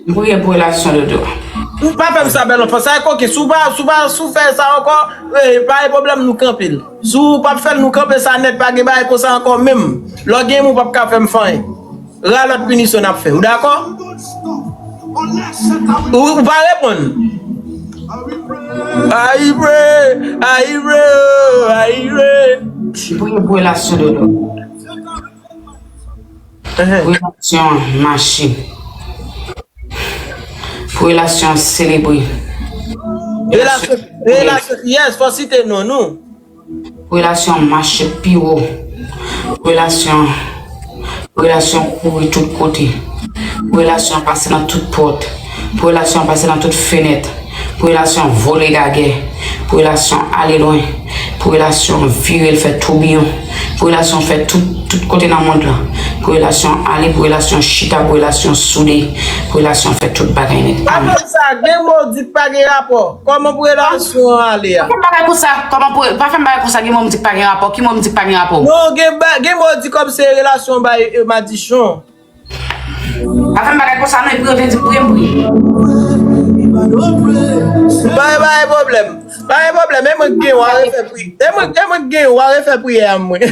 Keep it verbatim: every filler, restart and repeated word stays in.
M priye pou relasyon Dodo. Pa fè m sa, bèl anfan. Sa e koken. Si w pa, si w pa, si w fè sa ankò, eh, pa gen pwoblèm, nou kanpe l. Si w p ap fè l, nou kanpe sa nèt, pa gen bagay konsa ankò menm. Lè w gen moun, w p ap ka fè m fè anyen. Ra lòt pinisyon n ap fè. Ou dakò? Ou, ou pa reponn. Ayi vre, ayi vre, ayi vre. M priye pou relasyon Dodo. Pou relasyon an mache. Pou relasyon an selebre. Relasyon, relasyon, yes, fò site non nou. Pou relasyon an mache pi wo. Pou relasyon, pou relasyon an kouri tout kote. Pou relasyon an pase nan tout pòt. Pou relasyon an pase nan tout fenèt. Pou relasyon an vole gagè. Pou relasyon an ale lwen. Pou relasyon an vire l fè toubiyon. Pou relasyon an fè tout, tout kote nan mond lan. Pou relasyon an ale, pou relasyon an chita, pou relasyon an soude. Pou relasyon an fè tout bagay nèt. Amen. Apre sa, gen moun di pa gen rapò. Kòman pou relasyon an ale a? Pa fè m bagay konsa. Kòman pou, pa fè m bagay konsa, gen moun di pa gen rapò. Ki moun di pa gen rapò? Non, gen ba, gen moun di kòm se relasyon bay eh, madichon. Pa fè m bagay konsa non, epi yo te di m priye, m priye. Pa gen, pa gen pwoblèm. Pa gen pwoblèm. E mwen k gen, w a refè pri. E mwen, e mwen k gen, w a refè priyè a mwen.